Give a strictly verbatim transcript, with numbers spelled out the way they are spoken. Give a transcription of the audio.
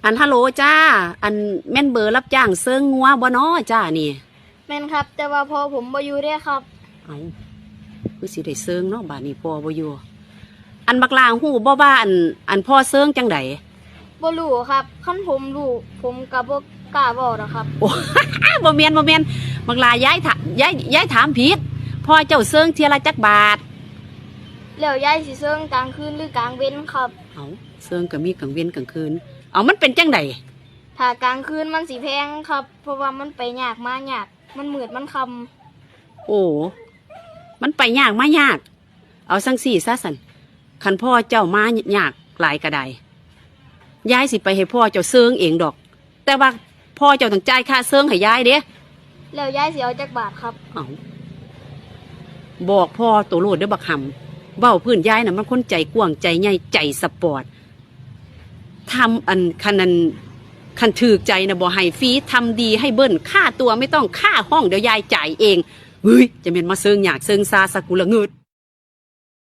อันฮัลโหลจ้า อันแม่นเบอร์รับจ้างเซิงงัวบ่น้อจ้านี่ แม่นครับ แต่ว่าพ่อผมบ่อยู่เด้ครับ เอ้า คือสิได้เซิงเนาะ บาดนี้พ่อบ่อยู่ อันบักหล่าฮู้บ่ว่าอัน อันพ่อเซิงจังใด บ่รู้ครับ คันผมรู้ ผมก็บ่กล้าเว้าดอกครับ โอ้ บ่แม่นบ่แม่น บักหล่ายายถาม ยาย ยายถามผิด พ่อเจ้าเซิงเทื่อละจักบาท แล้วยายสิเซิงกลางคืนหรือกลางเว็นครับ เอ้า เซิงก็มีกลางเว็นกลางคืน เอ้า มันเป็นจังใด ถ้ากลางคืนมันสิแพงครับ เพราะว่ามันไปยากมายาก มันมืดมันค่ำ โอ้ มันไปยากมายาก เอาซั่งซี้ซะซั่น คันพ่อเจ้ามายากหลายก็ได้ ยายสิไปให้พ่อเจ้าเซิงเองดอก แต่ว่าพ่อเจ้าต้องจ่ายค่าเซิงให้ยายเด้ แล้วยายสิเอาจักบาทครับ เอ้า บอกพ่อโตโลดเด้อบักหำ เว้าพื้นยายน่ะมันคนใจกว้างใจใหญ่ใจสปอร์ต ทำอันคันอัน คันถืกใจน่ะบ่ให้ฟรี ทำดีให้เบิ้ล ค่าตัวไม่ต้อง ค่าห้องเดี๋ยวยายจ่ายเอง เฮ้ย จะแม่นมาเซิงยากเซิงซาซะ กูละงึด